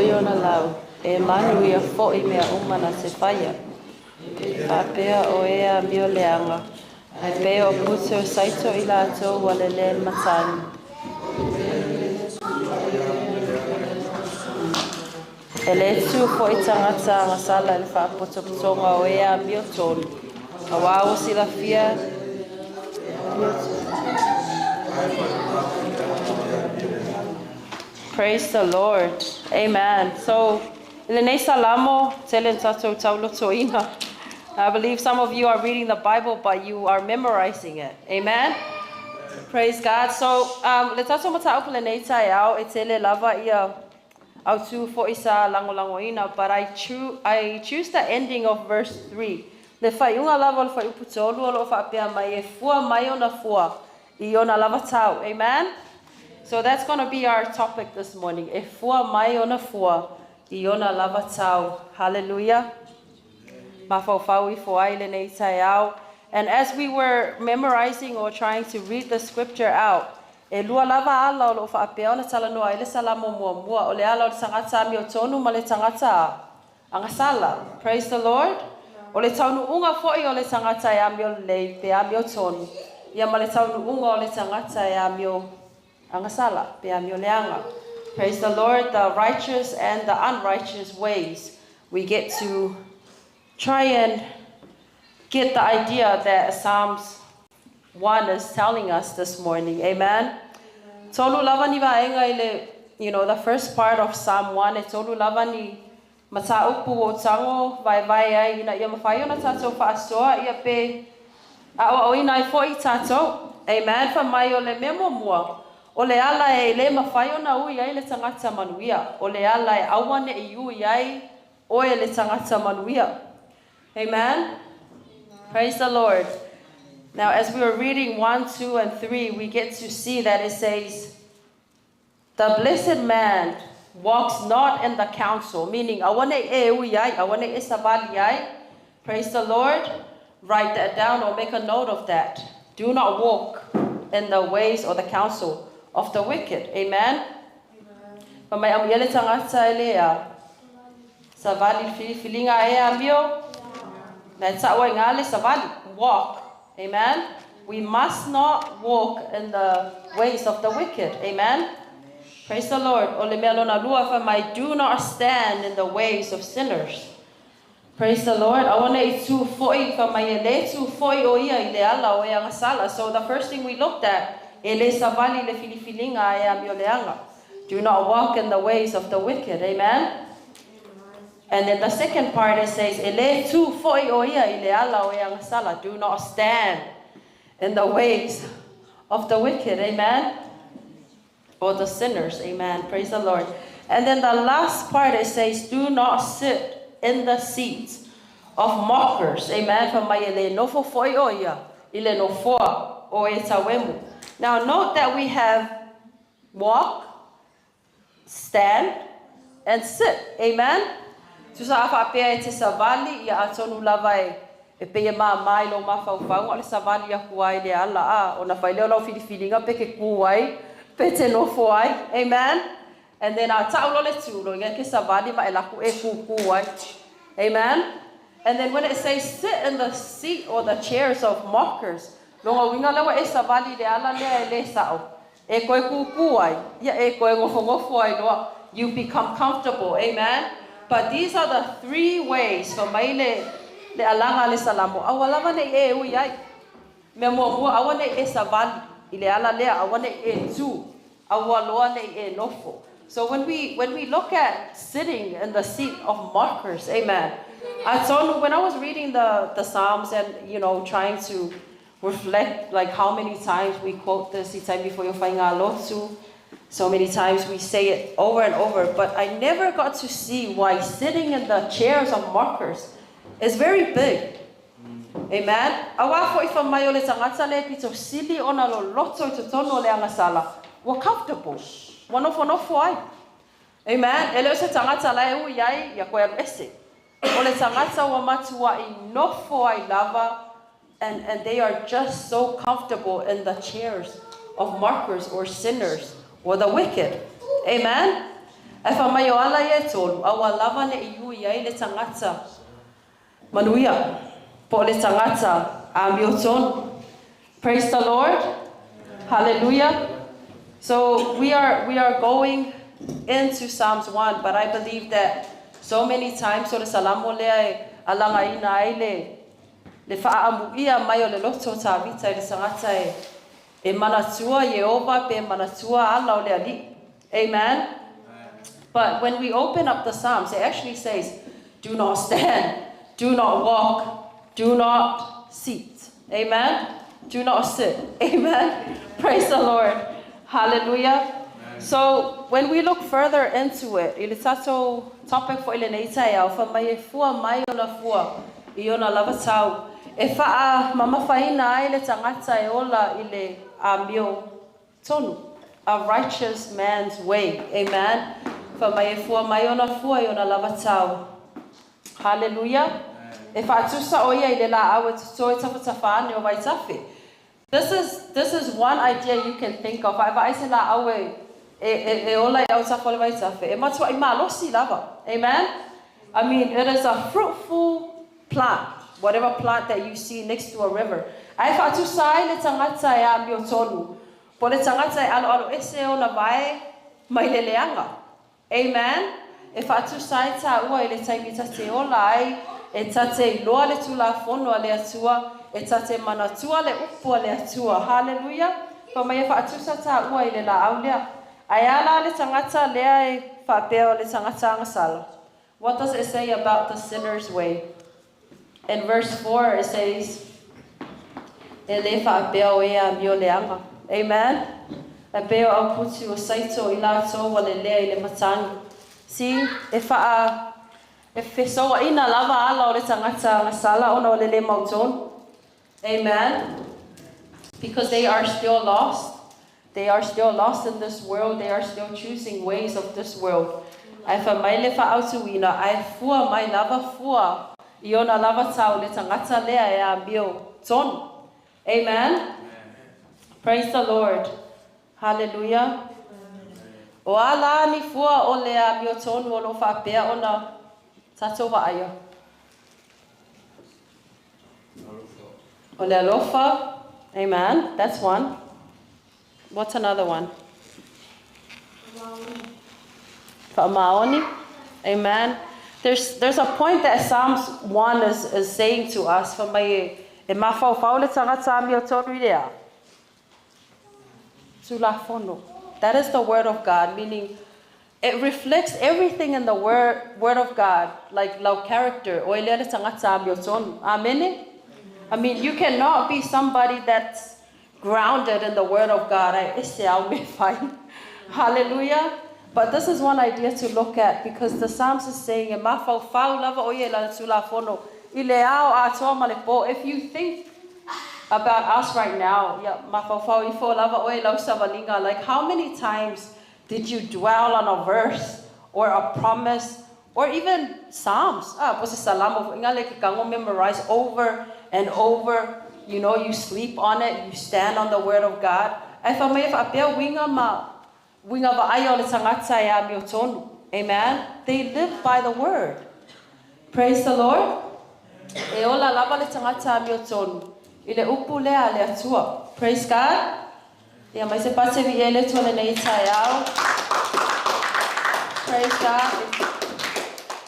fo'i ona lau, e manuia fo'i mea uma na te faia. E faapea o e amio leaga, ae pei o pute o saito i latou ua lelē le matagi. E lē tu fo'i tagata agasala i le faapotopotoga o e amiotonu, auā ua silafia Praise the Lord. Amen. So, i lenei Salamo, tele na tatou taulotoina. I believe some of you are reading the Bible, but you are memorizing it. Amen. Praise God. So, le tatou mataupu lenei taeao, e tele lava ia autū fo'i sa lagolagoina, but I choose the ending of verse 3. Le faaiuga lava o le fuaiupu 3 o loo faapea mai e fua mai ona fua i ona lava tau. Amen. So that's going to be our topic this morning. E fua mai ona fua i ona lava tau. Hallelujah. Mafaufau ifo ai lenei taeao. And as we were memorizing or trying to read the scripture out, e lua lava ala o loo faapea ona talanoa ai le Salamo muamua, o le ala o le tagata amiotonu ma le tagata agasala. Praise the Lord. O le taunuuga fo'i o le tagata e amio lelei pe amiotonu, ia ma le taunuuga o le tagata e amio agasala pe amio leaga. Praise the Lord. The righteous and the unrighteous ways. We get to try and get the idea that Psalms 1 is telling us this morning. Amen. Tolu lava ni vaega i le, the first part of Psalm 1, e tolu lava ni mataupu o tago vaevae ai ina ia mafai ona tatou faasoa ia pe aoaoina ai fo'i tatou. Amen. Fai mai o le mea muamua, o le ala e lē mafai ona ui ai le tagata manuia. O le ala e aua ne'i ui ai oe le tagata manuia. Amen. Praise the Lord. Now, as we were reading 1, 2, and 3, we get to see that it says, "The blessed man walks not in the counsel," meaning, aua ne i e ui ai, aua ne i e savali ai. Praise the Lord. Write that down or make a note of that. Do not walk in the ways or the counsel of the wicked. Amen. Fai mai amuia le tagata e le a. Savali filifiliga e amio. Na e ta'u ai le savali. Walk. Amen. We must not walk in the ways of the wicked. Amen. Praise the Lord. O le mea lona lua fai mai, do not stand in the ways of sinners. Praise the Lord. Aua ne i tu fo'i fai mai e lē tu fo'i o ia i le ala o e agasala. So the first thing we looked at, e lē savali le filifiliga e amio leaga. Do not walk in the ways of the wicked. Amen. And then the second part, it says, e lē tu fo'i o ia i le ala o e agasala. Do not stand in the ways of the wicked. Amen. Or the sinners. Amen. Praise the Lord. And then the last part, it says, do not sit in the seats of mockers. Amen. Fai mai e lē nofo fo'i o ia i le nofoa o e tauemu. Now note that we have walk, stand, and sit. Amen. Tusa a faapea e te savali ia atonu lava e pei e māmā i lou mafaufauga o le savali aku ai le ala a ona fai lea o lau filifiliga pe ke kū ai pe te nofo ai. Amen. And then a ta'u loa le tu lo ia ke savali ma e laku e kūkū ai. Amen. And then when it says sit in the seat or the chairs of mockers, lona uiga lea ua e savali le ala lea e lē sa'o. E koe kūkū ai, ia e koe gofogofo ai loa. You become comfortable. Amen. But these are the three ways fai mai le alaga le Salamo. Aua lava ne i e ui ai. Mea muamua, aua ne i e savali i le ala lea, aua ne i e tu, aua loa ne i e nofo. So when we look at sitting in the seat of mockers, amen. Atonu, when I was reading the Psalms and trying to reflect, like, how many times we quote this time before you find lotu, so many times we say it over and over, but I never got to see why sitting in the chairs of mockers is very big. Amen. Auā fo'i fai mai o le tagata le pito sili ona loloto i totonu o le agasala. Ua comfortable. Ua nofonofo ai. Amen. E lē o se tagata la e ui ai ia koe alu ese. O le tagata ua matua'i nofo ai lava and they are just so comfortable in the chairs of mockers or sinners or the wicked. Amen. Ae fai mai o ala ia e tolu, aua lava ne'i ui ai le tagata manuia, po o le tagata amiotonu. Praise the Lord. Hallelujah. So we are going into Psalms 1, but I believe that so many times o le salamo lea e alagaina ai le faaamuia mai o le loto o Tavita i le tagata e manatua Ieova pe manatua ala o le Alii. Amen. But when we open up the Psalms, it actually says, "Do not stand, do not walk, do not seat." Amen. Do not sit. Amen. Praise the Lord. Hallelujah. So when we look further into it, i le tatou topic foi lenei taeao, fai mai e fua mai ona fua i ona lava tau. E faamamafaina ai le tagata e ola i le amio tonu. A righteous man's way. Amen. Fai mai e fua mai ona fua i ona lava tau. Hallelujah. E faatusa o ia i le laau e toto i tafatafa ane o vaitafe. This is one idea you can think of. A vaai se laau e ola i autafa o le vaitafe. E matuai malosi lava. Amen? I mean, it is a fruitful plant. Whatever plant that you see next to a river. Ae faatusa ai le tagata e amio tonu. Po le tagata e aloalo ese ona vae mai le leaga. Amen? E faatusa ai tāua i le taimi ta te ola ai, e ta te iloa le tulafono a le Atua, e ta te manatua le upu a le Atua. Hallelujah. Fai mai e faatusa tāua i le laau lea. Ae a la le tagata lea e faapea o le tagata agasala? What does it say about the sinner's way? In verse 4 it says, "E le faapea o e amio leaga." Amen? E pei o auputi ua saito i latou ua lelea i le matagi. See, e fesouaina lava ala o le tagata agasala ona o le le mautonu. Amen? Because they are still lost. They are still lost in this world. They are still choosing ways of this world. Ae fai mai le faautuina, ae fua mai lava fua i ona lava tau le tagata lea e amio tonu. Amen? Praise the Lord. Hallelujah. O a la ni fua o le amio tonu o lo faapea ona tatou vaaia? O le alofa. Amen. That's one. What's another one? Faamaoni. Amen. There's a point that Psalms 1 is saying to us. Fai mai e mafaufau le tagata amio tonu i le a? Tulafono. That is the word of God, meaning it reflects everything in the word of God, like lau character. O le tagata amio tonu. Amen. I mean, you cannot be somebody that's grounded in the word of God. Ai ese au me fai. Hallelujah. But this is one idea to look at because the Psalms is saying, "E mafaufau lava o ia i lana tulafono i le ao atoa ma le po." If you think about us right now, yeah, mafaufau ifo lava o i lau savaliga, like how many times did you dwell on a verse or a promise or even Psalms? Ah, po se salamo, inga le ke kango memorize over and over. You sleep on it, you stand on the word of God. Ae fai mai e faapea uiga ma uiga vaai o le tagata e amio tonu. Amen. They live by the word. Praise the Lord. E ola lava le tagata amio tonu i le upu lea a le Atua. Praise God. Ia mai se pate vi ele tua lenei taeao. Praise God.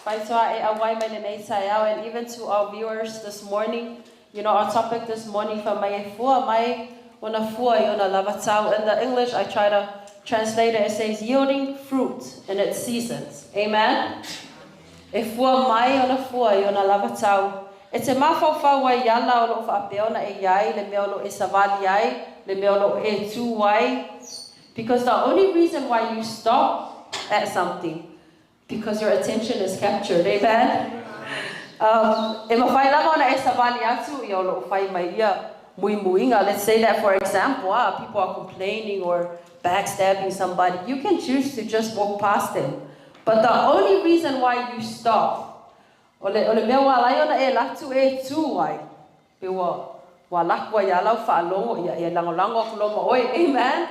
Faitoa e auai mai lenei taeao, and even to our viewers this morning. Our topic this morning, fai mai e fua mai ona fua i ona lava tau. In the English, I try to translate it. It says yielding fruit in its seasons. Amen. E fua mai ona fua i ona lava tau. E te mafaufau ai i ala o loo faapea ona e iai, le mea o loo e savali ai, le mea o loo e tu ai. Because the only reason why you stop at something, because your attention is captured. Amen. E mafai lava ona e savali atu ia o loo fai mai ia muimuiga. Let's say that, for example, people are complaining or backstabbing somebody. You can choose to just walk past them. But the only reason why you stop, o le mea ua ala ai ona e latu e tu ai, pe ua lakua ia lau faalogo ia, ia lagolago aku loma oe. Amen.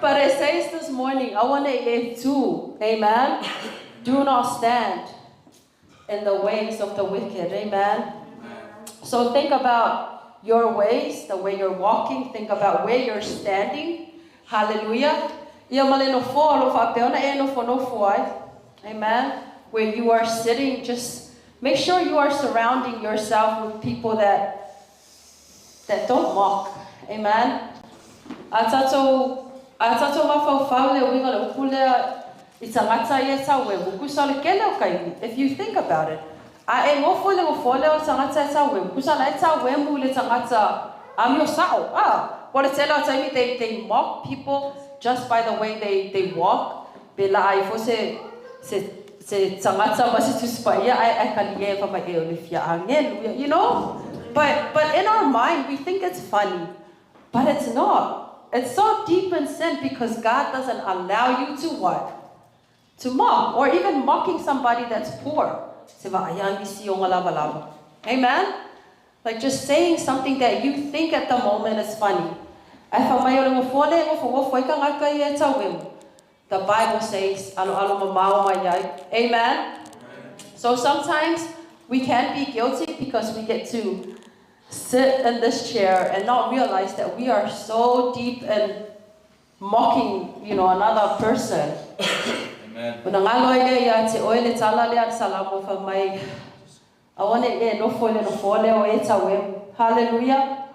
But it says this morning, aua ne i e tū. Amen. Do not stand in the ways of the wicked. Amen. So think about your ways, the way you're walking. Think about where you're standing. Hallelujah. Ia ma le nofoa o lo o faapea ona e nofonofo ai. Amen. Where you are sitting, just make sure you are surrounding yourself with people that don't mock. Amen. A tatou, a tatou mafaufau le uiga o le upu lea i tagata ia e tauemu, kusa o le kele o taimi, if you think about it. A e nofo i le nofoa lea o le tagata e tauemu, kusa la e tauemu i le tagata amio sa'o. Ah, o le tele o taimi, they mock people just by the way they walk. Pe laa ai foi se tagata ma se Tusi Paia ae ae kali e fai mai e o le fia agelu ia. But in our mind, we think it's funny. But it's not. It's so deep in sin because God doesn't allow you to what? To mock. Or even mocking somebody that's poor. Se vaai si o lava lava. Amen? Like just saying something that you think at the moment is funny. Ae fai mai o le nofoa lea e nofonofo ai tagata ia e tauemu. The Bible says, aloalo mamao mai ai. Amen? So sometimes we can be guilty because we get to sit in this chair and not realize that we are so deep in mocking another person. Amen. Ona galo ai lea ia te oe le tala lea a le Salamo fai mai, aua ne i e nofo i le nofoa lea o e tauemu. Hallelujah.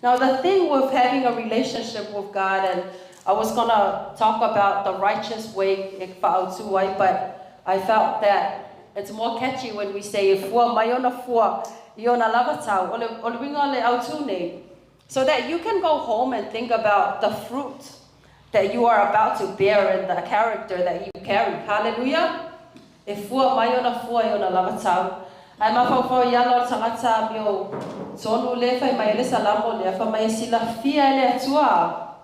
Now the thing with having a relationship with God, and I was gonna talk about the righteous way e fa'autu ai, but I felt that it's more catchy when we say e fua mai ona fua i ona lava tau, o le uiga o le autū nei. So that you can go home and think about the fruit that you are about to bear and the character that you carry. Hallelujah. E fua mai ona fua i ona lava tau. Ae mafaufau i ala o le tagata amio tonu le fai mai le Salamo lea, fai mai e silafia e le Atua.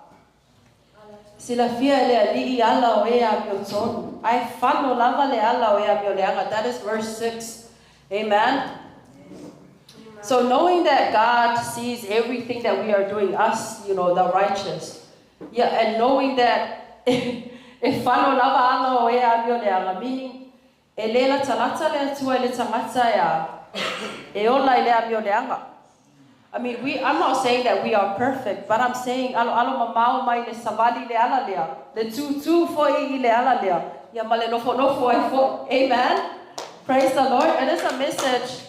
Silafia e le Alii ala o e amio tonu. Ae fano lava le ala o e amio leaga. That is verse 6. Amen. So knowing that God sees everything that we are doing, us, the righteous, yeah, and knowing that e fano lava ala o e amio leaga, meaning e le latalata le Atua i le tagata ia e ola i le amio leaga. I mean, I'm not saying that we are perfect, but I'm saying aloalo mamao mai le savali le ala lea, le tūtū foi i le ala lea, ia ma le nofonofo ai foi. Amen? Praise the Lord. It is a message.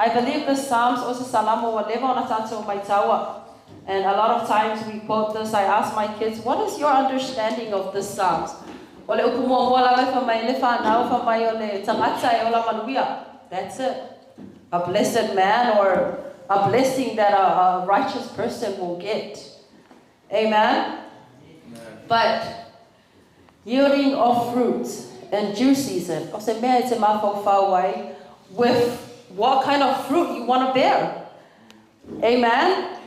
I believe the Psalms, o se Salamo ua leva ona tatou maitaua. And a lot of times we quote this. I ask my kids, "What is your understanding of this Psalms?" O le upu muamua lava e fai mai le fanau, fai mai o le tagata e ola manuia. That's it. A blessed man or a blessing that a righteous person will get. Amen? But yielding of fruit in due season. O se mea e te mafaufau ai with what kind of fruit you want to bear. Amen?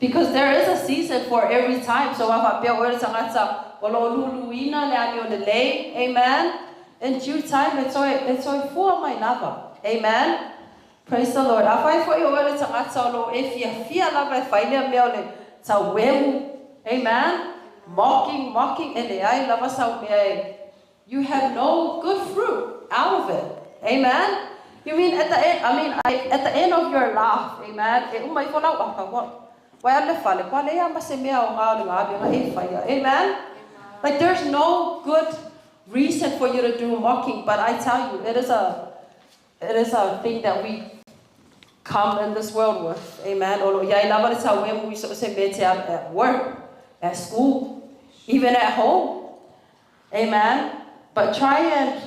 Because there is a season for every time. So a faapea o le tagata o lo luluina le amio lelei. Amen? In due time, e toe fua mai lava. Amen? Praise the Lord. Afai foi o le tagata o lo e fiafia lava e fai lea mea o le tauemu. Amen? Mocking, mocking, e leai lava sau mea e. You have no good fruit out of it. Amen? You mean at the end, I mean, at the end of your laugh, amen, e uma ifo lau aka, wa, wa le fale, kwa le ma se mea o ngā o le ngā benga e whaia. Amen? Like there's no good reason for you to do mocking, but I tell you, it is a thing that we come in this world with. Amen. O lo iai lava le tauemu i so o se mea te at work, at school, even at home. Amen. But try and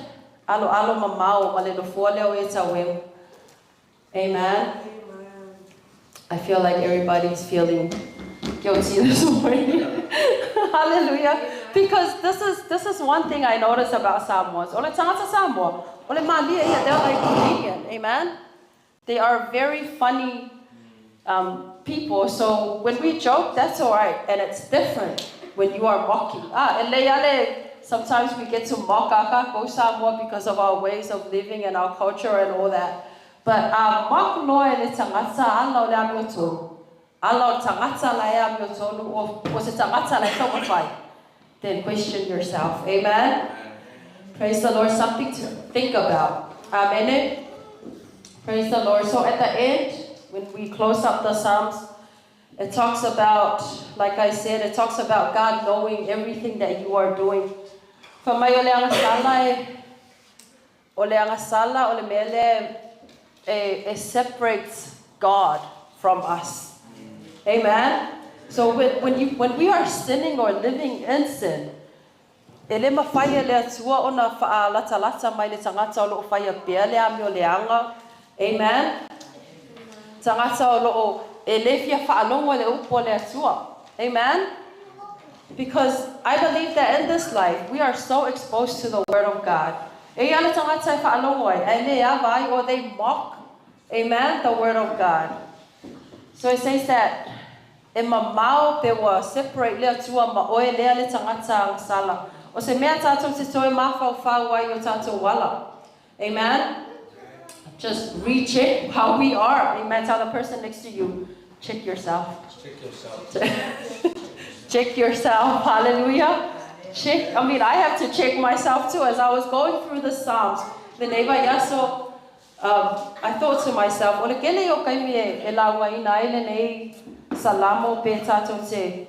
aloalo mamao ma le nofoa lea o e tauemu. Amen. I feel like everybody's feeling guilty this morning. Hallelujah. Because this is one thing I notice about Samoans. O le tagata Samoa, o le malie ia, they're like comedian. Amen. They are very funny people. So when we joke, that's all right. And it's different when you are mocking. Ah, e le ale, sometimes we get to mock aka ko Samoa because of our ways of living and our culture and all that. But mock loa e le tagata ala o le amio tonu. ala o le tagata la e amiotonu o se tagata la e taumafai, then question yourself. Amen? Praise the Lord. Something to think about. Amen. Praise the Lord. So at the end, when we close up the Psalms, it talks about, like I said, it talks about God knowing everything that you are doing. Fa mai o le agasala e, o le agasala o le mea lea e separates God from us. Amen? So when we are sinning or living in sin, e le mafai e le Atua ona faalatalata mai le tagata o loo faia pea le amioleaga. Amen? Tagata o loo e le fia faalogo i le upu a le Atua. Amen? Because I believe that in this life, we are so exposed to the Word of God. E i ai le tagata e faalogo ai, ae le ava ai, or they mock, amen, the Word of God. So it says that e mamao pe ua separate le Atua ma oe lea le tagata agasala. O se mea tatou te toe mafaufau ai i o tatou ala. Amen? Just recheck how we are. Amen. Tell the person next to you, check yourself. Check yourself. Check yourself. Hallelujah. Check. I mean, I have to check myself too. As I was going through the Psalms, lenei vaiaso, I thought to myself, o le kele o kaimi e laugaina ai lenei Salamo pe tatou te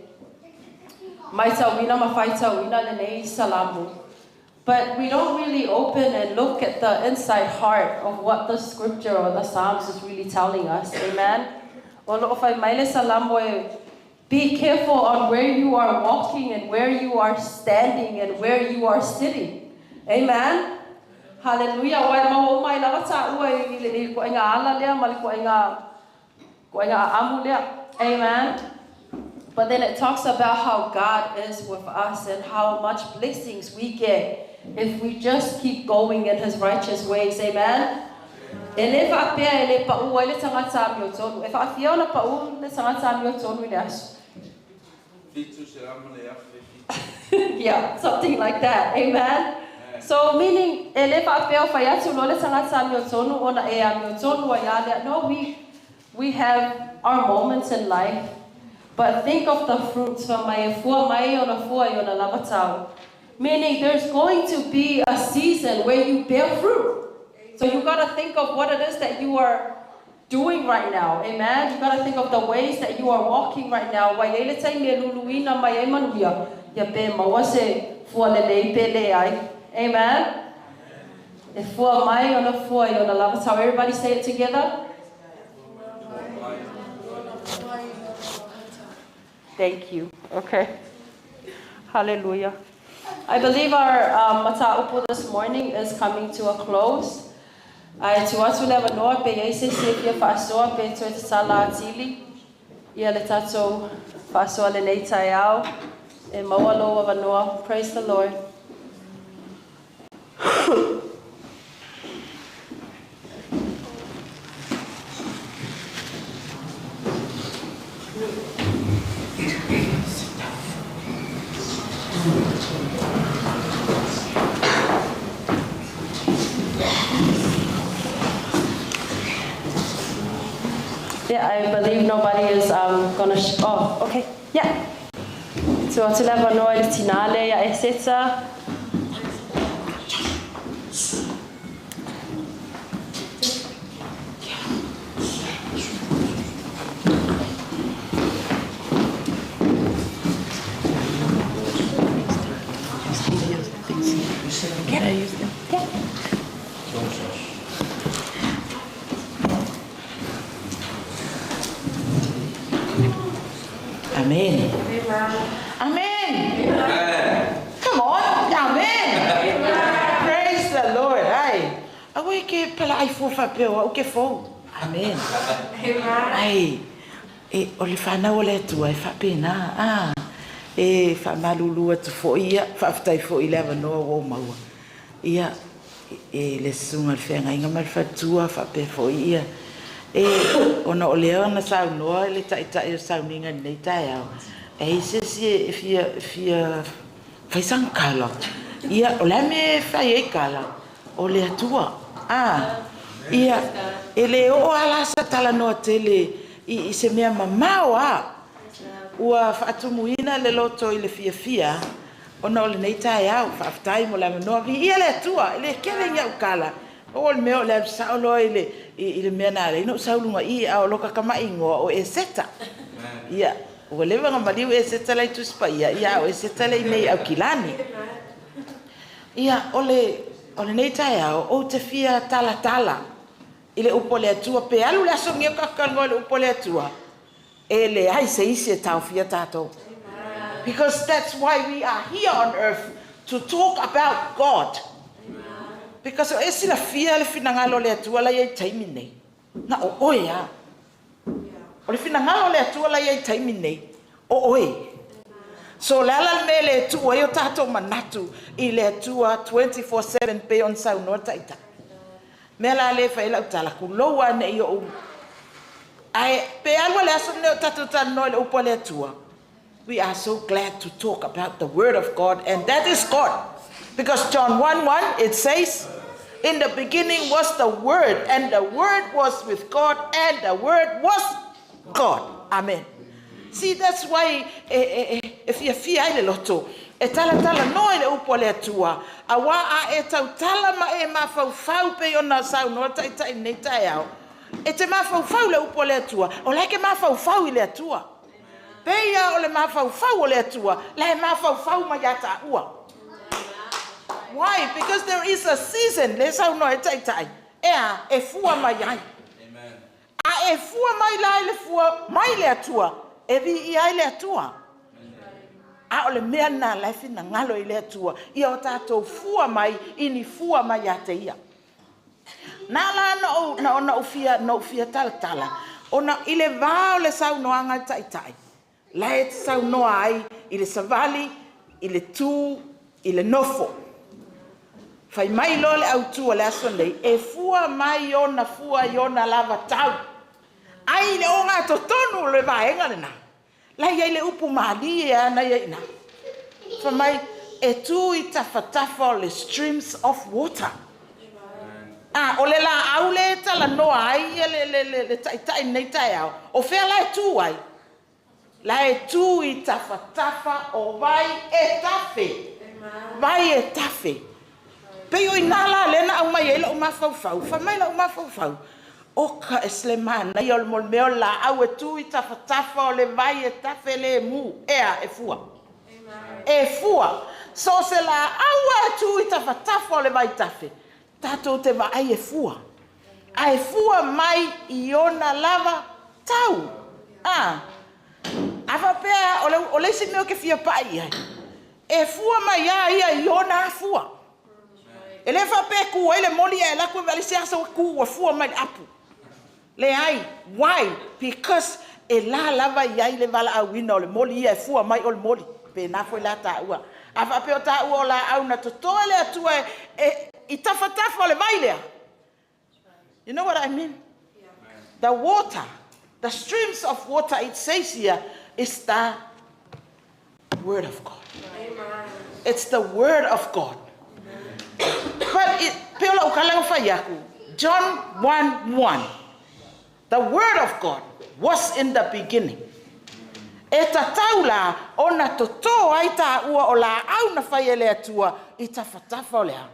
maitauina ma faitauina lenei Salamo. But we don't really open and look at the inside heart of what the scripture or the Psalms is really telling us. Amen? O loo fai mai le Salamo e, be careful on where you are walking and where you are standing and where you are sitting. Amen? Hallelujah. Aua e maua uma ai lava taua i le ituaiga ala lea ma le ituaiga aamu lea. Amen? But then it talks about how God is with us and how much blessings we get if we just keep going in His righteous ways. Amen? E le faapea e le pau ai le tagata amiotonu. E faafia ona pau le tagata amiotonu i le aso? 707. Yeah, something like that. Amen? So, meaning, e le faapea o fai atu loa le tagata amiotonu ona e amiotonu ai a lea. No, we have our moments in life. But think of the fruits fa mai e fua mai ona fua i ona lava tau. Meaning, there's going to be a season where you bear fruit. So you got to think of what it is that you are doing right now. Amen? You got to think of the ways that you are walking right now. Ua i ai le taimi e luluina mai ai manuia, ia pe maua se fua lelei pe leai. Amen? E fua mai ona fua i ona lava tau. Everybody say it together. Thank you. Okay. Hallelujah. I believe our mataupu this morning is coming to a close. Ae tuu atu le avanoa pe i ai se isi e fia faasoa pe toe tatala atili ia le tatou faasoa lenei taeao e maua lou avanoa. Praise the Lord. Yeah, I believe nobody is gonna oh, okay. Yeah. Tuu atu le avanoa i le tinā lea ia Eseta. Can I use them? Yeah. Amen. Amen. Come on. Amen. Praise the Lord. Ai. Aua e ke palaai fua faapea o au ke fou. Amen. Ai. E, o le fanau o le Atua e faapena. Ah. E faamalulu atu foi ia, faafetai foi i le avanoa ua ou maua. Ia, e le susuga i le feagaiga ma le faletua faapea foi ia. E, ona o lea na saunoa le taitai o sauniga i lenei taeao, e i ai se isi e fia, fia fai sana kala. Ia, o le a le mea e fai ai kala? O le Atua. A, ia, e le oo lava la sa talanoa tele. i se mea mamao lava. Ua faatumuina le loto i le fiafia ona o lenei taeao. Faafetai mo le avanoa. Viia le Atua, e le tele ni au tala, pau o le mea o le alu sao loa i le i le mea na ala ai ona ou sau i luga i i, a o lota tama'i igoa o Eseta. Ia, ua leva ona maliu Eseta la e i Tusi Paia, ia a o Eseta lea e i inei i Aukilani. Ia, o le o lenei taeao ou te fia talatala i le upu a le Atua, pe alu le aso lenei o tatou talanoa i le upu a le Atua, e leai se isi e taofia tatou. Because that's why we are here on earth to talk about God. Because o e silafia le finagalo o le Atua la e i ai i le taimi lenei, na o oe lava. O le finagalo o le Atua la e i ai i le taimi lenei, o oe. So o le a la le mea e le tuu ai o tatou manatu i le Atua 24/7 pei ona saunoa le Taitai? Mea la lea e fai ai lau tala, tulou lava ne i ou... Ae pe alu lava i le aso lenei o tatou talanoa i le upu a le Atua, we are so glad to talk about the word of God and that is God. Because John 1:1 it says, In the beginning was the Word, and the Word was with God, and the Word was God. Amen. See, that's why e, e, e, e fiafia ai le loto e talatalanoa i le upu a le Atua, auā a e tautala ma e mafaufau pei ona saunoa le Taitai i lenei taeao, e te mafaufau i le upu a le Atua, o la e ke mafaufau i le Atua. Pei lava o le mafaufau o le Atua, la e mafaufau mai ia taua. Why? Because there is a season, lea e saunoa ai le Taitai, e a? E fua mai ai. A e fua mai la i le fua mai le Atua, e viia ai le Atua. A o le mea lena la e finagalo i le Atua, ia o tatou fua mai i ni fua mai ia te Ia. Na ala ona ou, na ona ou fia, na ou fia talatala, ona i le va o le saunoaga a le Taitai, la e saunoa ai i le savali, i le tu, i le nofo. Fai mai loa le autu o le aso nei, e fua mai ona fua i ona lava tau. Ai i le ogatotonu o le vaega lena, la e i ai le upu malie lava na i ai i ina. Fai mai, e tu i tafatafa o le streams of water. A, o le laau lea e talanoa ai le, le, le, le taitai i lenei taeao, o fea la e tu ai? La e tu i tafatafa o vai e tafe. Vai e tafe. Pei o i ina la lea na aumai ai lou mafaufau. Fai mai lou mafaufau, oka e se le manaia o le mea o le laau e tu i tafatafa o le vai e tafe lemu. Ea, e fua. E fua. So o se laau lava e tu i tafatafa o le vai tafe, tatou te vaai e fua. A e fua mai i ona lava tau. A, a faapea, o le, o le isi mea ou te fia pai i ai, e fua mai lava ia i ona afua. E le faapea e tu ai le moli ae alu atu e vaai se aso ua tu ua fua mai le apu. Leai. Why? Because e la lava i ai le valaauina o le moli ia e fua mai o le moli. Pēnā foi la tāua. A faapea o tāua o laau na toto e le Atua e, e, i tafatafa o le vai lea. You know what I mean? The water, the streams of water, it says here, is the word of God. It's the word of God. But it, pei o lau tala na fai aku, John 1:1. The word of God was in the beginning. E tatau la ona totō ai tāua o laau na fai e le Atua i tafatafa o le a?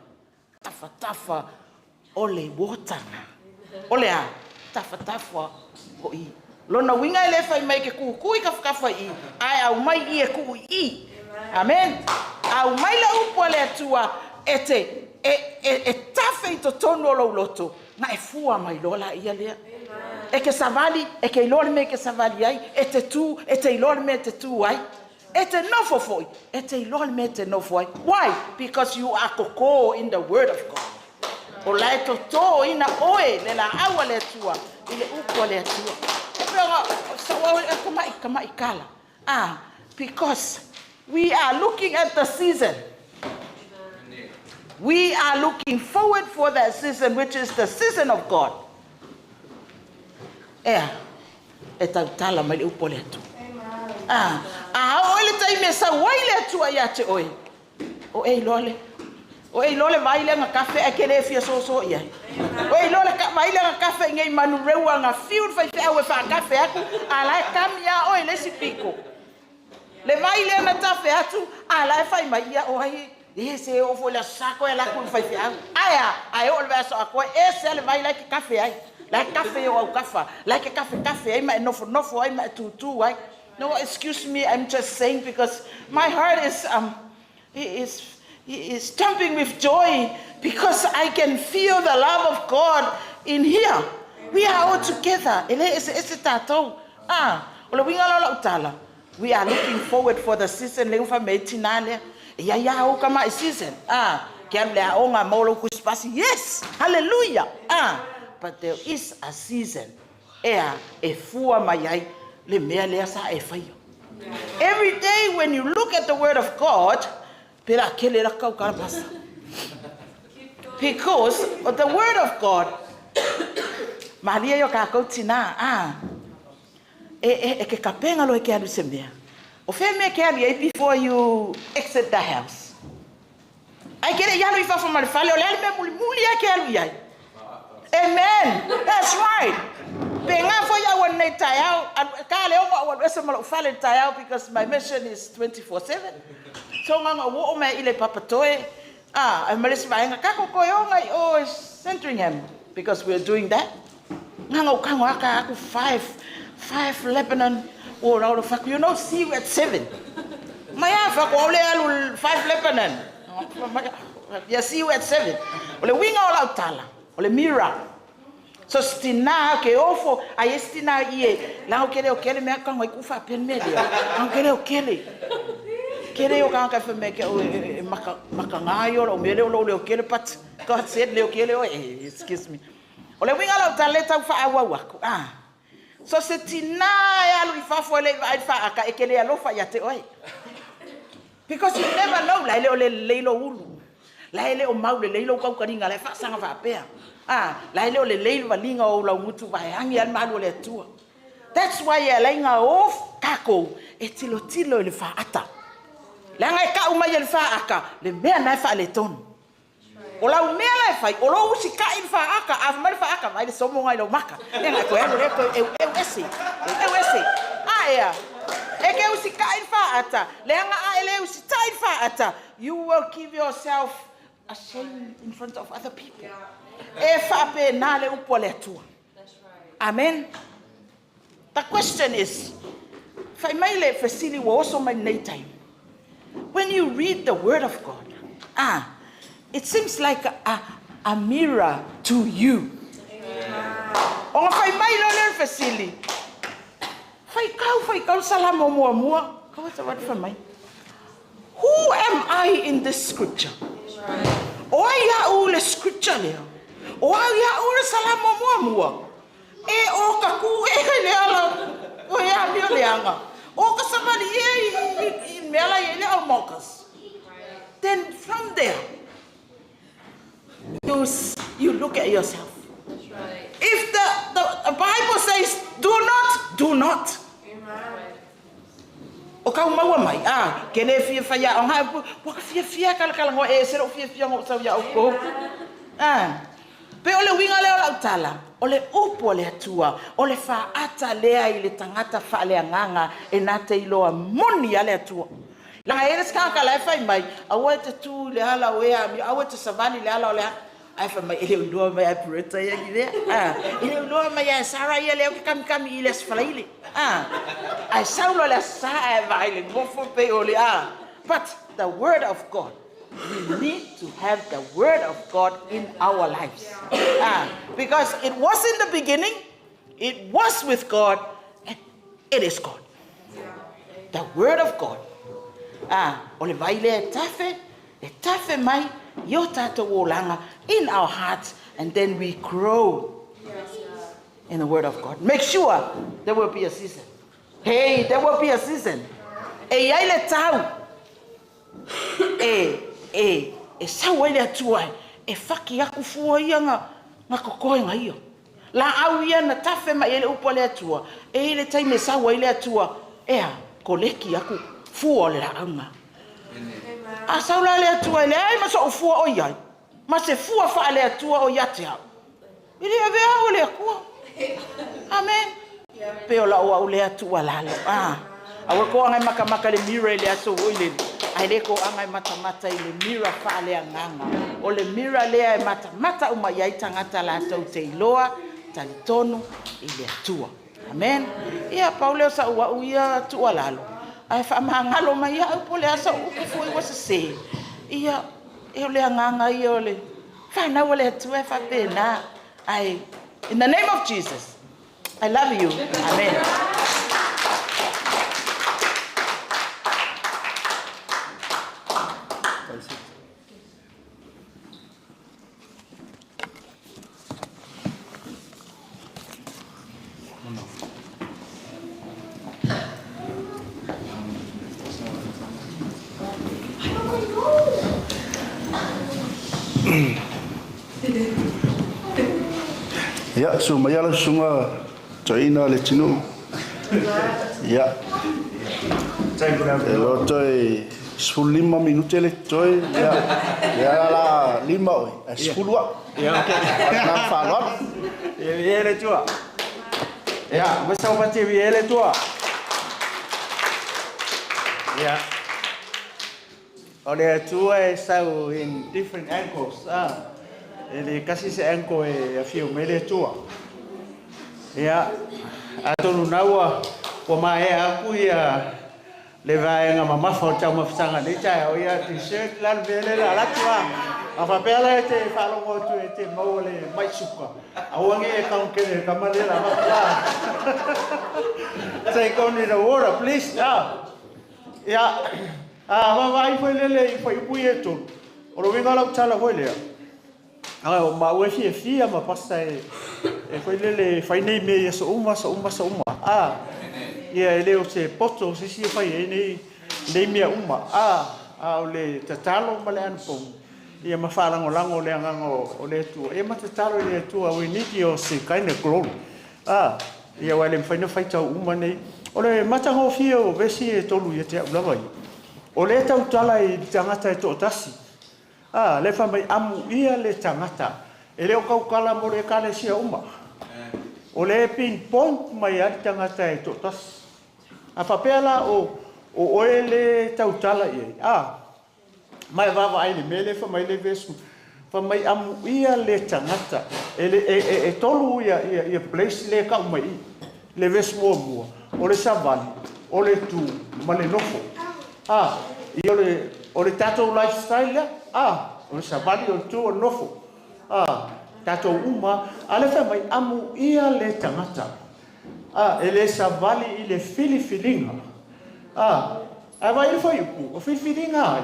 Tafatafa o le uotaga. O le a? Tafatafa o i. Lona uiga e le fai mai ke kūkū i tafatafa i i, ae aumai i e kuu i i. Amen. Aumai le upu a le Atua e te, e, e, e tafe i totonu o lou loto, na e fua mai loa laia lea. E ke savali, e ke iloa le mea e ke savali ai, e te tū, e te iloa le mea e te tū ai. E te nofo foi, e te iloa le mea e te nofo ai. Why? Because you are koko in the word of God. O la e totōina oe le laau a le Atua i le upu a le Atua. E pei ona sau au e kamaʻi, kamaʻi kala. Ah, because we are looking at the season. We are looking forward for that season which is the season of God. Ea, e tautala mai le upu a le Atua. A, a oo i le taimi e sau ai le Atua ia te oe, o e iloa lea. O e iloa le vai lea na tafe ae e te le fia soso i ai. O e iloa le vai lea na tafe i nei manureua na fiu le faifeau e faatafe atu, a la e kami lava oe i le isi pito. Le vai lea na tafe atu, a la e fai mai, ia o ai, e se oo foi i le Aso Sa toe alu atu i le faifeau. Ae a? Ae oo i le vaiaso atoa, e ese lava le vai la e te tafe ai. La e tafe i ou autafa, la e te tafetafe ai ma e nofonofo ai ma e tutu ai. No, excuse me, I'm just saying because my heart is jumping with joy because I can feel the love of God in here. We are all together. E le ese ese tātou. Ah, o le uiga la o lau tala. We are looking forward for the season le ufa me tina lea. Ia ia o kama i season. Ah, ke alu le aoga mo lo kuspasi. Yes, hallelujah. Ah, but there is a season. Ea, e fua mai ai le mea lea sa e whaia. Every day when you look at the word of God, pera kele la kau karapasa. Because the word of God, malia yo kākou tina, ah, e ke kapenga lo e ke alu se mea. O whea mea ke alu ai before you exit the house. Ai kere i alu i fafo ma le fale, o le alu mea muli muli ai ke alu i ai. Amen. That's right. Pe ngā foi au nei taeao, ka le ongo au alu ese ma lou fale le taeao because my mission is 24/7. So ngā ngā wo o mea i le papatoe, ah, ai malesi vaenga, kako koe onga i o Sandringham, because we're doing that. Ngā ngā ukango aka aku 5 Lebanon, o rau faku, you know, see you at 7. Mai a faku au le alu 5 Lebanon. Yeah, see you at 7. O le winga o lau tala, o le mira. So stina ke ofo, ai stina i e, lau kele o kele mea kango i kufa pen me lea. Kang kele o kele. Kele o kanga ka me ke o e maka maka ngai o me le o le o kele, but God said le o kele o, excuse me. O le winga lau tala le tau wha au aku. Ah. So se tina e alu i fafo e le i wha aka e kele alofa ia te oe. Because you never know, la ele o le leilo ulu. La ele o mau le leilo kaukaringa, la e whaasanga whaapea. Ah, la ele o le leilo valinga o lau ngutu vaeangi al malu o le atua. That's why e alainga o kākou e tilo tilo i le whaata. Le anga e kau mai e le whaaka, le mea na e wha le tonu. O lau mea la e whai, o lou usi ka i le whaaka, a mai le whaaka, mai le somo ngai lau maka. E ngai koe alu le koe eu eu ese, eu ese. A ea, e ke usi ka i le whaata, le anga a ele usi ta i le whaata, you will give yourself a shame in front of other people. E whaape nā le upo le atua. Amen. The question is, whai mai le fesili wa oso mai nei time. When you read the word of God, it seems like a mirror to you. O ngā whai mai lo le fesili. Whai kau salamo mua mua. Kau e tawat whai mai. Who am I in this scripture? O ai a u le scripture lea. O ai a u le salamo mua mua. E o ka ku e le ala. O e a mio le anga. O ka samari e i mea la i le au mokas. Then from there, you look at yourself. That's right. If the Bible says, do not, do not. O kau maua mai, ah, ke le fia whaia, o ngai, waka fia fia kala kala ngoa, e sero fia fia ngo sau ia o kou. Ah, pe o le winga leo lau tala, o le upu o le atua, o le whaata lea i le tangata wha le anganga, e nā te iloa moni a le atua. Langa e le skaka la e whai mai, aua e te tū le ala o ea, mi aua e te savali le ala o le a, ai whai mai, e le uloa mai ai pureta ia ki lea. Ah, e le uloa mai ai Sara ia leo ke kami kami i le asfalaile. Ah, ai saulo le sa ai vai le ngofo pe o le a. But the word of God, we need to have the word of God in our lives. Ah, because it was in the beginning, it was with God, and it is God. The word of God. Ah, o le vai le e tafe mai, yo tātou o langa in our hearts, and then we grow in the word of God. Make sure there will be a season. Hey, there will be a season. E iai le tau. E sau ai le atua e whaki aku fua ia ngā kokoe ngā ia. La au ia na tafe mai e le upo le atua. E i le taime sau ai le atua. Ea, ko leki aku fua o le la au ngā. A sau la le Atua e leai ma so'u fua o i ai, ma se fua faale-Atua o ia te au, e le avea au e le Atua. Amen. Pe o la'u au lea tuualalo. A. Aua le toaga e matamata i le mirror i le aso foi lele, ae le toaga e matamata i le mirror faaleagaga. O le mirror lea e matamata uma i ai tagata latou te iloa, talitonu i le Atua. Amen. Ia, pau lea o sa'u au ia tuualalo, ae faamagalo mai au po o le a sau upu foi ua sesē. Ia, e o le agaga ia o le fanau a le Atua e faapena. Ae, in the name of Jesus, I love you. Amen. Ia, susu maia lau susuga toeaina Leatinuu. Ia, e loto e 15 minute le totoe, ia, ia la 5 oe, ae 10 au. Ia, ok. Na faaaloalo. Ia, viia le Atua. Ia, mo sau pati viia le Atua. Ia. O le Atua e sau in different angles. Ah. E le kasi se angle e afio mai le Atua. Ia, atonu na ua ua maea aku ia le vaega mamafa o taumafataga nei taeao, ia dessert la le mea lea o le a alu atu a. A faapea la e te faalogo atu e te maua le mai suka, aua ne i e kaunukene i le tama lea o le a avatu a. Take only the water, please. Ah. Ia, a vaavaai foi lele i fuaiupu ia e tolu, o le uiga o lau tala foi lea, a o maua e fiafia ma pasta e e foi lele e fai nei mea i aso uma, aso uma, aso uma. A, ia e le o se poto o se isi e fai ai nei, nei mea uma. A, a o le tatalo ma le anapogi, ia ma faalagolago le agaga o le Atua, ia ma tatalo i le Atua, we need your Shekinah glory. A, ia aua e le mafai ona faitau uma nei. O le matagofie o vesi e tolu ia te au lava ia, o lea e tautala i le tagata e toatasi. A, lea e fai mai, amuia le tagata. E le o tautala mo le Ekalesia uma. O lea e pinpoint mai lava le tagata e toatasi. A faapea la o, o oe le tautala i ai, a, ma e vaavaai i le mea lea fai mai le verse, fai mai amuia le tagata. E, le, e, e, e tolu ia, ia, ia place lea e tau mai i. Le verse muamua, o le savali, o le tu, ma le nofo. A, ia o le, o le tatou lifestyle lea. A, o le savali, o le tu, o le nofo. A, tatou uma. A lea fai mai, amuia le tagata. A, e le savali i le filifiliga. A, ae vaai i le fuaiupu, o filifiliga ai?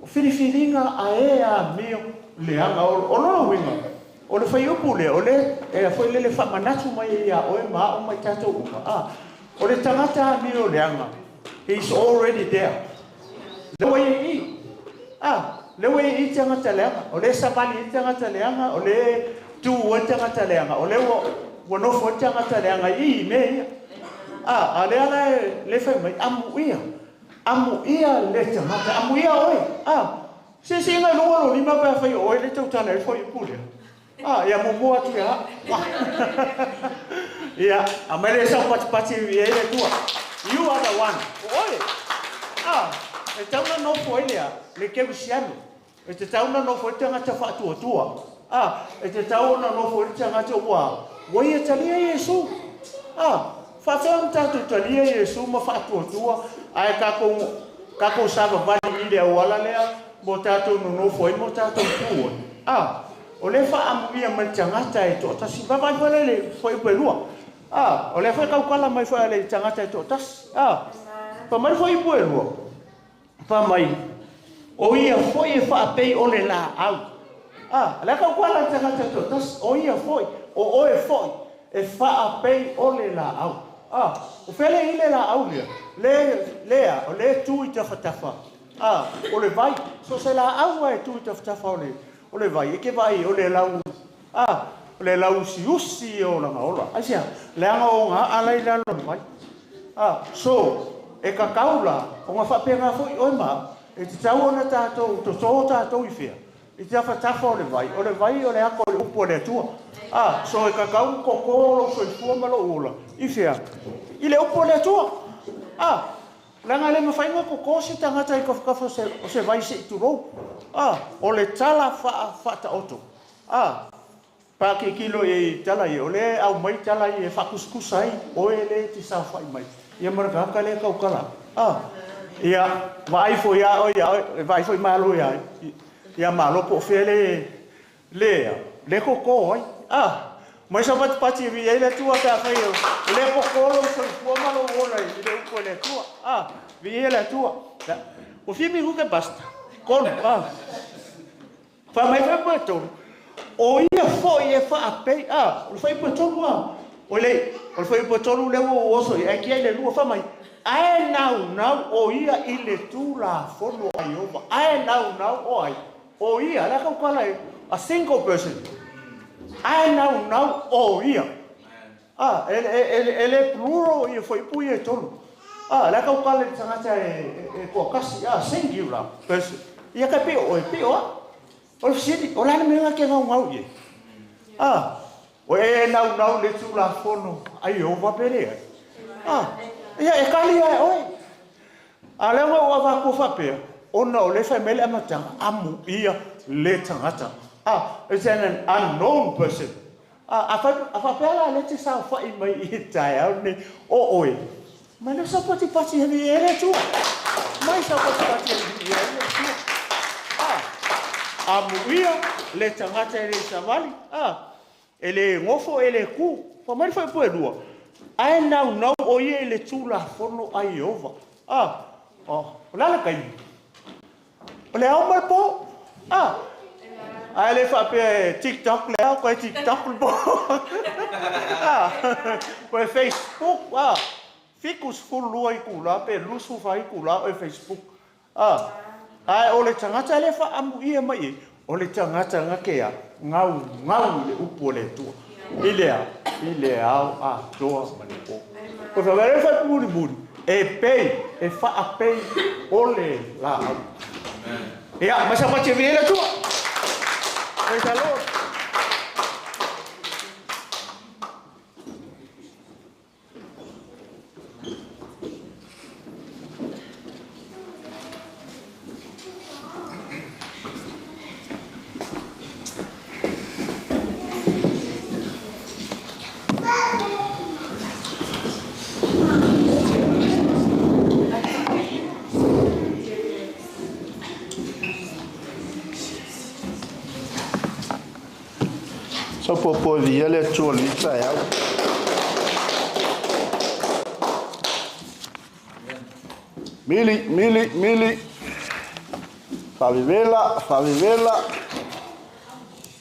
O filifiliga a e amio leaga. O, o lona uiga, o le fuaiupu lea, o lea e foi lele faamanatu mai ai ia oe ma a'u ma i tatou uma. A, o le tagata amio leaga, he is already there. Lea ua i ai i. A, lea ua i ai i tagata leaga. O lea e savali ai le tagata leaga, o lea e tu ai le tagata leaga, o lea ua, ua nofo ai le tagata leaga i i mea ia. A, a lea la e, lea e fai mai, amuia, amuia le tagata, amuia oe. A, siisiiga i luga o lou lima pe afai o oe lea e tautala ai le fuaiupu lea. A, ia muamua atu ia au. Ia, aumai lea sau patipati i ai le Atua. You are the one. O oe. A, e tatau ona nofo ai le a? Le kerisiano. E tatau ona nofo ai le tagata faatuatua. A, e tatau ona nofo ai le tagata ua, ua ia talia Iesu. A, faafefea ona tatou talia Iesu ma faatuatua, ae tatou, tatou savavali i le auala lea mo tatou nonofo ai ma o tatou tu ai. A, O lea e faaamuia mai le tagata e toatasi. Vaavaai foi la i le fuaiupu e lua. A, o lea foi e tautala mai foi a le tagata e toatasi. A, fai mai le fuaiupu e lua, fai mai, o ia foi e faapei o le laau. A, o lea e tautala le tagata e toatasi, o ia foi, o oe foi e faapei o le laau. A, o fea lea e i ai le laau lea? Le, lea, o lea e tu i tafatafa. A, o le vai. So o se laau lava e tu i tafatafa o le, O le vai, e ke vaai o le lau, a, o le lau usiusi ia o lana ola. Aisea? Leaga o ona a'a la i lalo o le vai. A, so, e kakau la, ona faapena foi oe ma au, E tatau ona tatou totō tatou i fea? I te afatafa o le vai. O le vai o le aka o le upu a le Atua. A, so e tatau ona totō lou soifua ma lou ola i fea? I le upu a le Atua. A, leaga e le mafai ona totō se tagata i tafatafa o se vai se i tulou. A, o le tala faataoto. A, Pe a tilotilo i ai i tala ia, o lea e aumai tala ia e faatusatusa ai oe lea e te saofai mai, ia ma le tagata lea e tautala atu. A, ia, vaai foi lava oe ia oe, e vaai foi Malo ia, ia Malo po o fea le, le a, le toto ai. A, mai sau patipati e viia ai le Atua pe afai o lea toto lou soifua ma lou ola i le upu a le Atua. A, viia le Atua. Ua fia minute Pastor? Tolu, a. Fai mai foi Petulu, O ia foi e faapei, a, o le fuaiupu e tolu a, o le, o le fuaiupu e tolu lea ua ou oso i ai, ae tiai le lua, fai mai, Ae naunau o ia i le Tulafono a Ieova, ae naunau o ai? O ia, le a tautala e, a single person, ae naunau o ia. A, e, e, e, e le plural ia fuaiupu ia e tolu. A, le a tautala i le tagata e, e, e toatasi, a, singular person. Ia kai pei o oe, pei o au. O le fesili, o le a le mea e te naunau i ai? A, o e naunau i le Tulafono a Ieova pe leai? A, ia e kali lava e oe. A o lea ua ou avatu faapea, ona o lea e fai mai le amataga, amuia le tagata. A, it's an unknown person. A, afai, a faapea la lea e te saofai mai i le taeao lenei, o oe, mai lea sau patipati e viia ai le Atua. Mai sau patipati e viia ai le Atua. A, amuia le tagata e le savali, a, e le nofo, e le tu. Fai mai le fuaiupu e lua, ae naunau o ia i le Tulafono a Ieova. A, o le a le taimi? O le ao ma le po. A, ae le faapea e TikTok le ao, toe TikTok le po. A, po e Facebook, a, 72 itula pe 24 itula o e Facebook. A, ae o le tagata lea e faaamuia mai i ai, o le tagata na te a, gaugau i le upu a le Atua, i le a, i le ao atoa ma le po. O le faapea lea fai mulimuli, e pei, e faapei o le laau. Ia, mai sau pati e le Atua. Praise the Lord. Sau puapua e viia le Atua i lenei taeao. Mili, mili, mili. Faavevela, faavevela.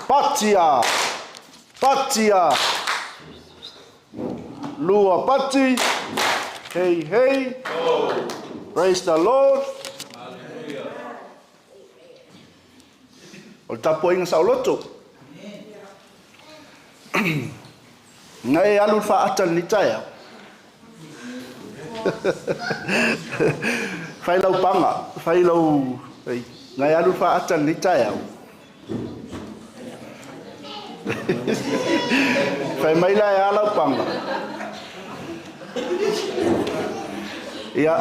Patia, patia. Lua pati. Hei, hei. Praise the Lord. O le tapuaiga saoloto. Na e alu le faata i lenei taeao. Fai lau paga, fai lau... Na e alu le faata i lenei taeao. Fai mai la e a lau paga. Ia,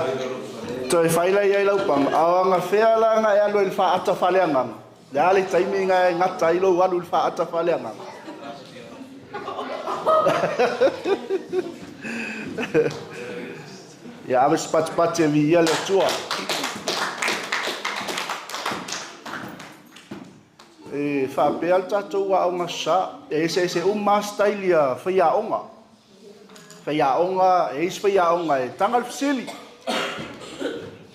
toe fai la i ai lau paga. A o agafea la na e alu ai i le faata faaleagaga? Le a le taimi na e gata ai lou alu i le faata faaleagaga? Ia ave se patipati e viia le Atua. E faapea le tatou aoga sa, e eseese uma lava staili a faiaoga. Faiaoga, e i ai isi faiaoga e taga le fesili.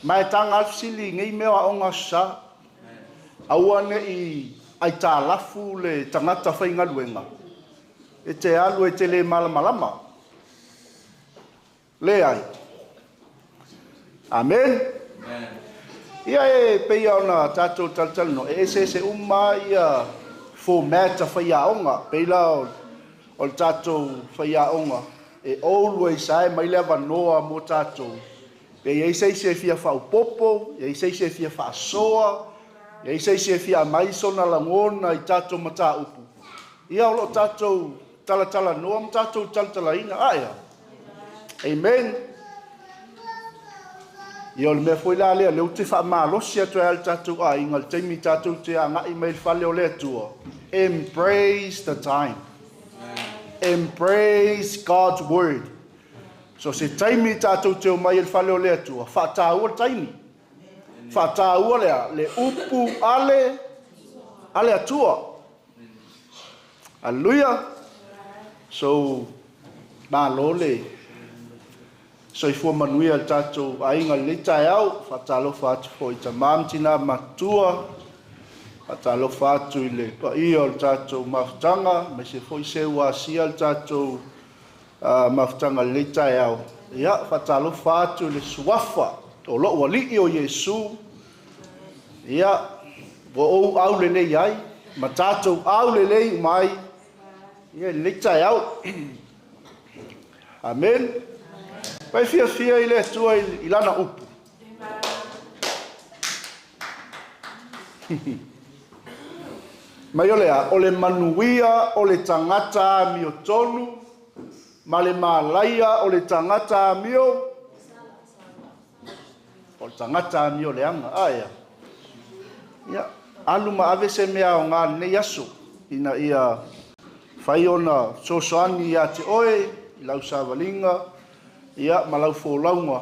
Ma e taga lava le fesili i nei mea o aoga Aso Sa. Aua ne i aitalafu le tagata faigaluega e te alu e te le malamalama. Leai. Amene. Ia e pei lava ona tatou talatalanoa, e eseese uma lava ia format a faiaoga. E pei la o le tatou faiaoga e always lava e aumai le avanoa mo tatou. Pe i ai se isi e fia faaopoopo, i ai se isi e fia faasoa, i ai se isi e fia aumai sona lagona i tatou mataupu, ia o lo o tatou talatalanoa ma tatou talatalaina. Ae a? Amen. Ia o le mea foi la lea, lea ou te faamalosi atu ai le tatou aiga, le taimi tatou te agai mai le fale o le Atua. Embrace the time. Embrace God's word. So se taimi tatou te o mai i le fale o le Atua, faataua le taimi. Faataua lea, le upu ale Atua. Hallelujah. So, malo le soifua manuia le tatou aiga i lenei taeao. Faatalofa atu foi i tama ma tina matua. Faatalofa atu i le paia o le tatou mafutaga, aemaise foi seu asia le tatou mafutaga i lenei taeao. Ia, faatalofa atu i le suafa o lou alii o Iesu. Ia, ua ou aulelei ai, ma tatou aulelei mai, ia i lenei taeao. Amen. Pai fiafia i le Atua i lana upu. Mai o lea, o le manuia o le tagata amiotonu, ma le malaia o le tagata amio, o le tagata amio leaga. Ae a. Ia, alu ma ave se mea o ngā lenei aso, ina ia fai ona fesoasoani ia te oe, i lau savaliga, ia ma lau folauga,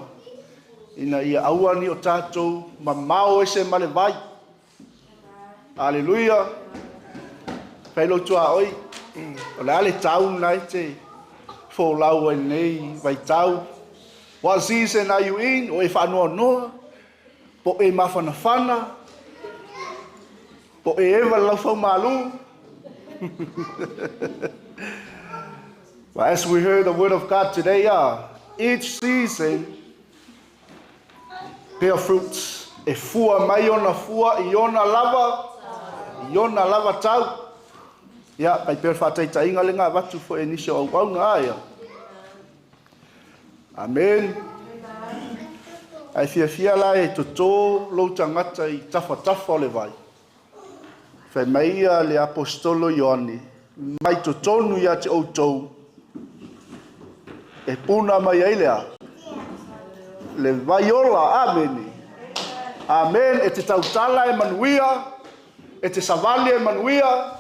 ina ia aua ni o tatou mamao ese ma le vai. Hallelujah. Fai lo tua oi, o le ale tau nai te folau ai nei vai tau. What season are you in? O e whaanoa noa, po e mafanafana, po e eva le laufau malu. But as we heard the word of God today, each season bear fruits. E fua mai ona fua i ona lava tau. Ia, kai pea whātaitainga le ngā watu fo e nisi o au ngā ia. Amen. Ai fia fia la e toto lou tangata i tafa tafa o le vai. Whai mai ia le apostolo Ioane, mai totonu ia te outou, e puna mai ai lea, le vaiola, amen. Amen, e te tautala e manuia, e te savali e manuia,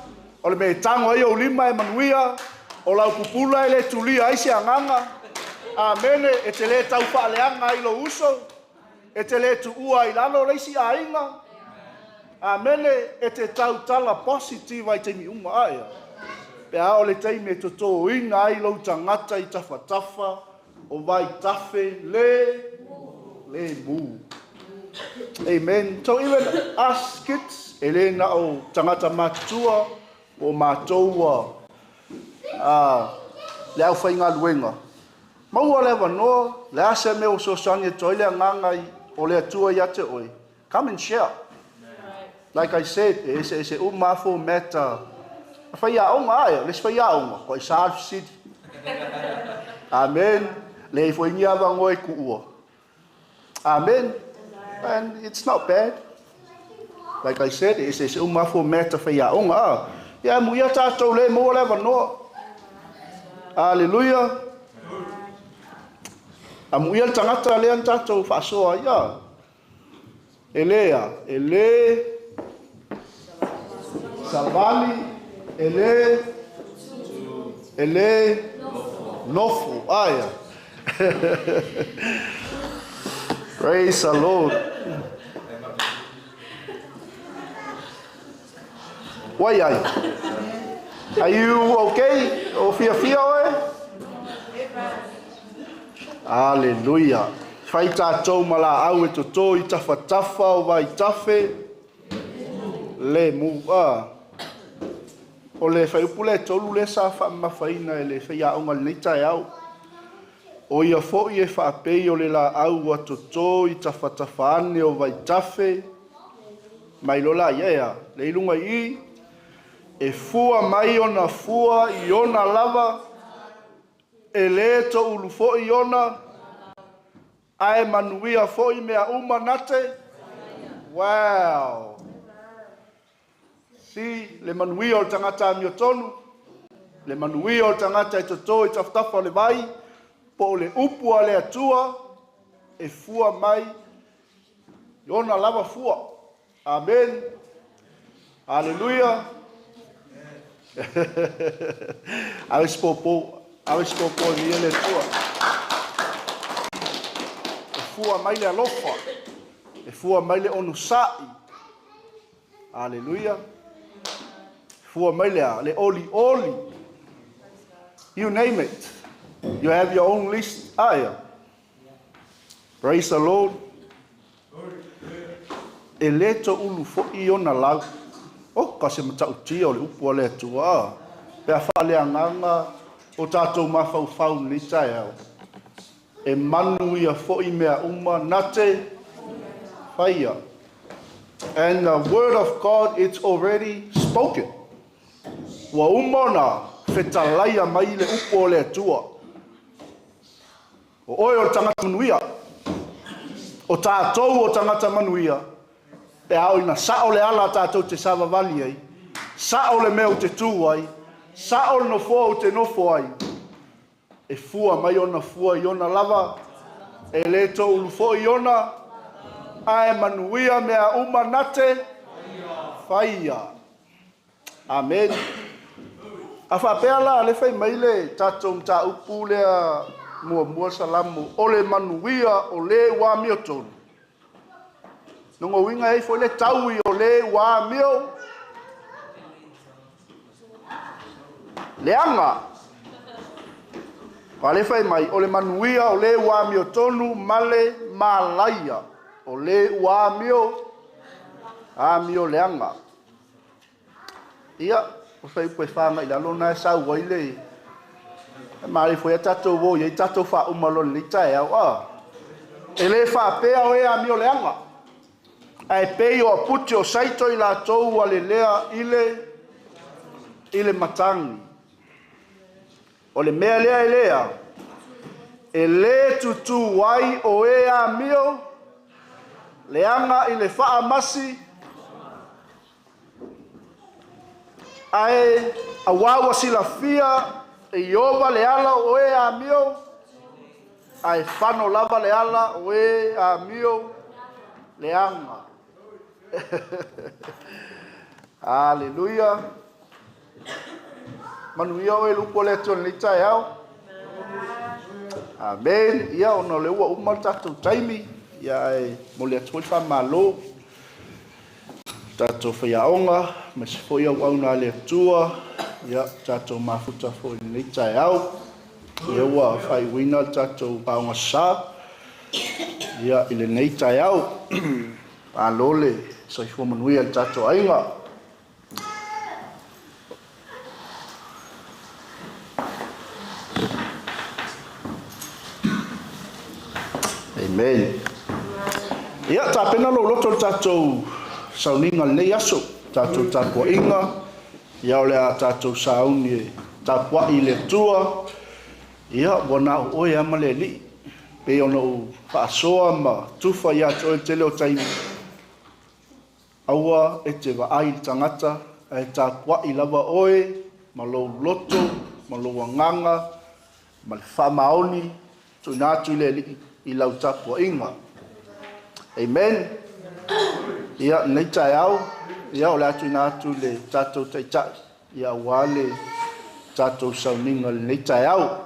o le me tango ai o lima e manuia, o lau pupula e le tulia ai se anganga. Amen, e te le tau whaaleanga ai lo uso, e te le tuua i lalo leisi ainga. Amen, e te tautala positive ai te mi uma aia. Pe ao le teime toto inga ai lo tangata i tafa tafa, o vai tafe le mu. Amen. So even us kids, e le na o tangata matua, o mātoua, le au whainga luenga. Maua le wanoa, le ase me o sosangi e toi le anganga i o le atua i ate oi. Come and share. Like I said, e ese umafo meta. Whai aonga aia, les whai aonga, ko i saalf city. Amen. Le i fo ingi awangoe kuua. Amen. And it's not bad. Like I said, e ese umafo meta whai aonga. Ia mu ia tātou le mua le wanoa. Hallelujah. A mu ia le tangata le an tātou whaasoa ia. E lea, e le savali, e le nofo. Aia. Praise the Lord. Wai ai? Are you okay? O fia fia oe? Hallelujah. Whai tātou mala au e toto i tafa tafa o vai tafe le mua. O le whai upu le tolu le sa wha mawhaina e le whai aonga le nei tae au. O ia fo i e whaapei o le la au a toto i tafa tafa ane o vai tafe. Mai lola ia ea, le ilunga i, e fua mai ona fua i ona lava, e le to ulu fo i ona, Ae manuia foi mea uma na te. Wow. Si le manuia o le tagata amiotonu, le manuia o le tagata e toto i tafatafa o le vai, po o le upu a le Atua e fua mai i ona lava fua. Amen. Haleluia. Ave se popo, ave se popo i le Atua. E fua mai le alofa, e fua mai le onosai. Haleluia. Fua mai le a, le oli oli. You name it. You have your own list. Ah, yeah. Praise the Lord. E le toulu foi ona lau. O ka se matautia o le upu a le Atua. Pe a faaleagaga o tatou mafaufau i lenei taeao. E manuia foi mea uma na te faia. And the word of God, it's already spoken. Ua uma ona fetalaia mai le upu o le Atua. O oe o le tagata manuia. O tatou o tagata manuia. Pe a oo ina sao le ala tatou te savavali ai. Sao le mea ou te tu ai. Sao le nofoa ou te nofo ai. E fua mai ona fua i ona lava. E le toulu foi ona. Ae manuia mea uma na te faia. Amen. A faapea la le fai mai le tatou mataupu lea muamua Salamo, o le manuia o le ua amiotonu. Lona uiga e i ai foi le taui o le ua amio leaga. A le fai mai, o le manuia o le ua amiotonu ma le malaia o le ua amio leaga. Ia, o fai upu e whanga i lalo na e sau ai le e maale foi a tatou o i ai tatou faauma loa lenei taeao. A. E le faapea o e amio leaga. Ae pei o aputi o saito i latou ua lelea i le matagi. O le mea lea e lea, e le tutu ai o e amio leaga i le faamasi, ae auā ua silafia e Ieova le ala o e amio, ae fano lava le ala o e amio leaga. Haleluia. Manuia oe le upu o le Atua i lenei taeao. Amen. Ia, ona o lea ua uma le tatou taimi, ia ae momoli atu foi le faamalo tatou faiaoga, aemaise foi auauna a le Atua, ia tatou mafuta foi i lenei taeao. Ia ua faaiuina le tatou paoga sa ia i lenei taeao. Malo le soifua manuia i le tatou aiga. Amen. Ia, tapena lou loto i le tatou sauniga i lenei aso, tatou tapuaiga, ia o le a tatou sauni e tapuai i le Atua, ia ua na o oe lava ma le Alii, pei ona ou faasoa ma tufa ia te oe i le tele o taimi, aua e te vaai i le tagata, ae tapuai lava oe ma lou loto, ma lou agaga, ma le faamaoni, tuuina atu i le Alii i lau tapuaiga. Amen. Ia, lenei taeao, ia o le a tuuina atu i le tatou Taitai, ia aua le tatou sauniga i lenei taeao.